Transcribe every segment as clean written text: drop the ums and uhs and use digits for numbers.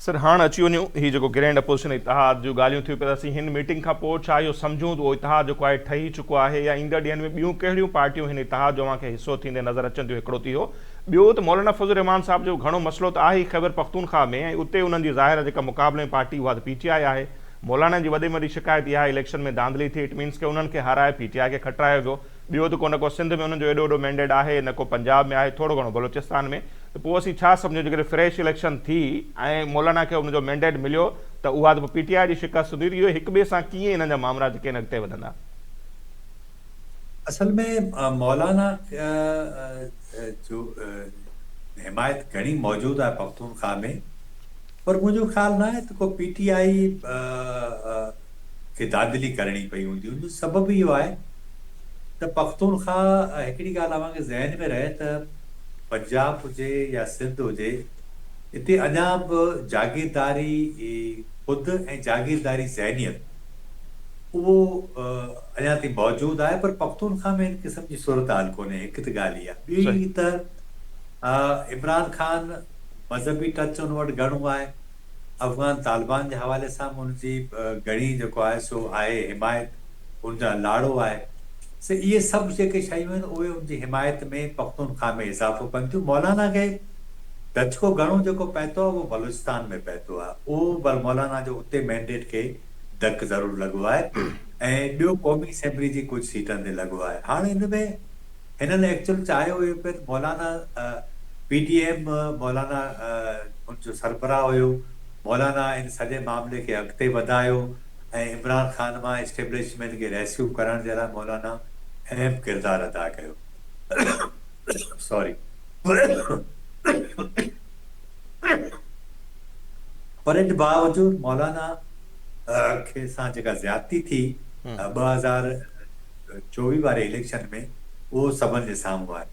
سر، هاڻ اچي وڃون، هي جيڪو گرينڊ اپوزيشن اتحاد جون ڳالهيون ٿيون پيا، اسين هن ميٽنگ کان پوء ڇا اهو سمجهون ته اهو اتحاد جيڪو آهي ٺهي چڪو آهي، يا ايندڙ ڏينهن ۾ ٻيون ڪهڙيون پارٽيون هن اتحاد جو اوهان کي حصو ٿيندي نظر اچن ٿيون؟ هڪڙو ته اهو، ٻيو ته مولانا فضل الرحمان صاحب جو گهڻو مسئلو ته آهي ئي خيبر پختونخواهه ۾، ۽ اتي انهن جي ظاهر جيڪا مقابلي ۾ پارٽي، اها ته پي ٽي آء آهي. مولانا جي وڏي ۾ وڏي شڪايت اها آهي، اليڪشن ۾ ڌانڌلي ٿي، it means ڪي انهن کي هارائي پي ٽي آء کي کٽرايو ويو. ٻيو ته ڪو نه ڪو سنڌ ۾ انهن جو ايڏو وڏو مينڊيٽ آهي، نه ڪو پنجاب ۾ آهي، ٿورو گهڻو بلوچستان ۾، ته پوء اسين ڇا سمجهون؟ جيڪڏهن فريش اليڪشن ٿي ۽ مولانا کي ان جو مينڊيٽ مليو ته اها ته پوء پي ٽي آء جي شڪست هوندي. ته اهو هڪ ٻئي سان ڪيئن انهن جا مامرا جيڪي آهن اڳتي وڌندا؟ اصل ۾ مولانا جو حمايت گهڻي موجود آهي پختونخواهه ۾، پر منهنجو خيال ناهي ته ڪو پي ٽي آء کي ڌانڌلي ڪرڻي پئي هوندي. ان جو سبب اهو آهي ته پختونخواهه، هڪڙي ڳالهه اوهان کي ذهن ۾ رهي ته پنجاب هجي يا سنڌ هجي، اتي اڃا به جاگيرداري خود ۽ جاگيرداري ذهنيت اهو اڃا تائين موجود آهي، پر پختونخواهه ۾ ان قسم جي صورتحال ڪونهي. هڪ ته ڳالهه اها، ٻي ته عمران خان مذهبي ٽچ ان وٽ گهڻو آهي. افغان طالبان جي حوالي سان به ان جي گهڻي جيڪو آهي سو آهي حمايت، ان جا لاڙو آهي. سي اهي سڀ جيڪي شيون آهن، اهي ان جي حمايت ۾ پختونخواهه ۾ اضافو ڪن ٿيون. مولانا کي ڌچڪو گهڻو جيڪو پهتو آهي، اهو بلوچستان ۾ پهتو آهي. اهو بر مولانا جو اتي مينڊيٽ کي ڌڪ ضرور لڳو آهي ۽ ٻيو قومي اسيمبلي جي ڪجهه سيٽن تي لڳو آهي. هاڻ ان ۾ هنن ايڪچوئل چاهيو اهو پئي ته مولانا پي ڊي ايم، مولانا ان جو سربراهه هيو، مولانا ان سڄي معاملي کي اڳتي وڌايو ۽ عمران خان مان اسٽيبلشمينٽ کي ريسڪيو ڪرڻ جي لاء مولانا اهم ڪردار ادا ڪيو. سوري. پر ان باوجود مولانا کي سان جيڪا زيادتي ٿي 2024 واري اليڪشن ۾، اهو سڀن جي سامهون آهي.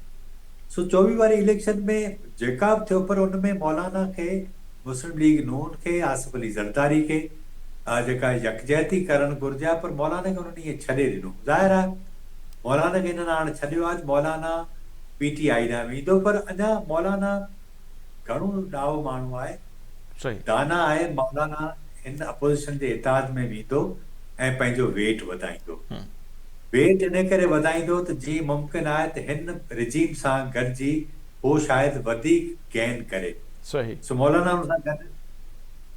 سو 24 واري اليڪشن ۾ جيڪا به ٿيو، پر ان ۾ مولانا کي، مسلم ليگ نون کي، آصف علي زرداري کي جيڪا يڪجهتي ڪرڻ گهرجي ها، پر مولانا کي انهن ائين ڇڏي ڏنو. ظاهر آهي مولانا کي انهن هاڻ ڇڏيو آهي ته مولانا پي ٽي آء ڏانهن ويندو، پر اڃا مولانا گهڻو ڏاهو ماڻهو آهي، دانا آهي، مولانا هن اپوزيشن جي اتحاد ۾ ويندو ۽ پنهنجو ويٽ وڌائيندو. ويٽ ان ڪري وڌائيندو ته جيئن ممڪن آهي ته هن رجيم سان گڏجي هو شايد وڌيڪ گين ڪري. سو مولانا ان سان گڏ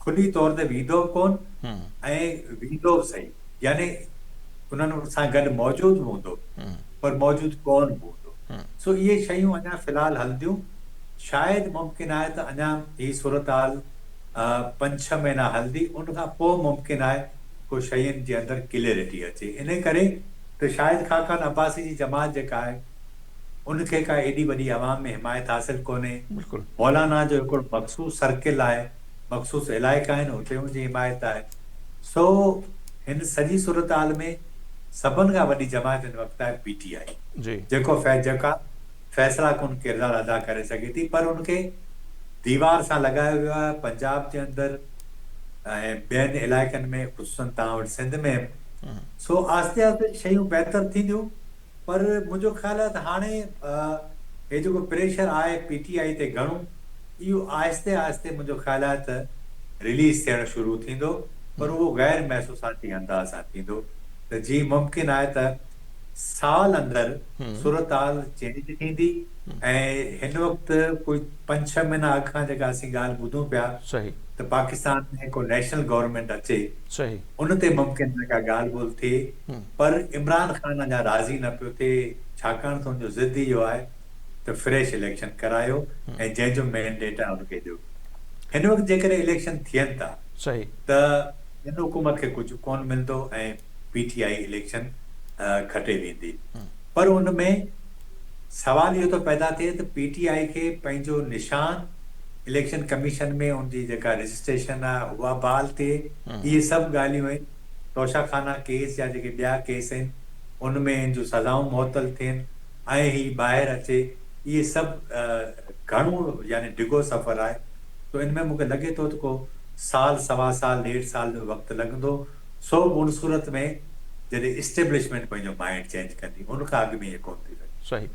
کلي طور تي ويندو به ڪونه ۽ ويندو به سهي، يعني انهن سان گڏ موجود به هوندو پر موجود ڪونه به هوندو. سو اهي شيون اڃا في الحال هلنديون. شايد ممڪن آهي ته اڃا هي صورتحال پنج ڇهه مهينا هلندي، ان کان پوء ممڪن آهي ڪو شين جي اندر ڪليرٽي اچي. انهي ڪري ته شاهد خاقان عباسي جي جماعت جيڪا آهي، ان کي ڪا ايڏي وڏي عوام ۾ حمايت حاصل ڪونهي. مولانا جو هڪڙو مخصوص سرڪل آهي، مخصوص علائقا آهن، اتي ان جي حمايت آهي. سو هن سڄي صورتحال ۾ سڀن کان وڏي جماعت هن وقت آهي پي ٽي آء، جيڪو جيڪا فيصلا ڪن ڪردار ادا ڪري سگهي ٿي، پر ان کي ديوار سان لڳايو ويو آهي پنجاب جي اندر ۽ ٻين علائقن ۾، خصوصن توهان وٽ سنڌ ۾ به. سو آهستي آهستي شيون بهتر ٿينديون، پر منهنجو خيال آهي ته هاڻي هي جيڪو پريشر آهي پي ٽي آء تي گهڻو، اهو آهستي آهستي منهنجو خيال آهي ته رليز ٿيڻ شروع ٿيندو، پر اهو غير محسوساتي انداز سان ٿيندو ته جيئن ممڪن آهي ته سال اندر صورتحال چينج ٿيندي. ۽ هن وقت ڪوئي پنج ڇهه مهينا اڳ کان جيڪا اسين ڳالهه ٻڌون پيا ته پاڪستان ۾ ڪو نيشنل گورنمينٽ اچي، ان تي ممڪن آهي ڪا ڳالهه ٻولهه ٿئي، پر عمران خان اڃا راضي نه پيو ٿئي، ڇاڪاڻ ته ان جو ضد اهو آهي ته فريش اليڪشن ڪرايو ۽ جنهن جو مينڊيٽ آهي ان کي ڏيو. هن وقت جيڪڏهن اليڪشن ٿين ٿا ته هن حڪومت کي ڪجهه ڪونه ملندو ۽ پي ٽي I election کٽي ويندي، پر ان ۾ سوال اهو ٿو پيدا ٿئي ته پي ٽي آء کي پنهنجو نشان اليڪشن ڪميشن ۾ ان جي جيڪا رجسٽريشن آهي اها بحال ٿئي، اهي سڀ ڳالهيون آهن، توشا خانا ڪيس يا جيڪي ٻيا ڪيس آهن ان ۾ ان جون سزائون معطل ٿين ۽ هي ٻاهر اچي، اهي سڀ گهڻو يعني ڊگهو سفر آهي، سو ان ۾ مون کي لڳي ٿو ته ڪو سال، سوا سال، ڏيڍ سال جو وقت لڳندو. سو به ان صورت ۾ جڏهن اسٽيبلشمينٽ پنهنجو مائنڊ چينج ڪندي، ان کان اڳ ۾ ائين ڪونه ٿي سگهندو. صحيح.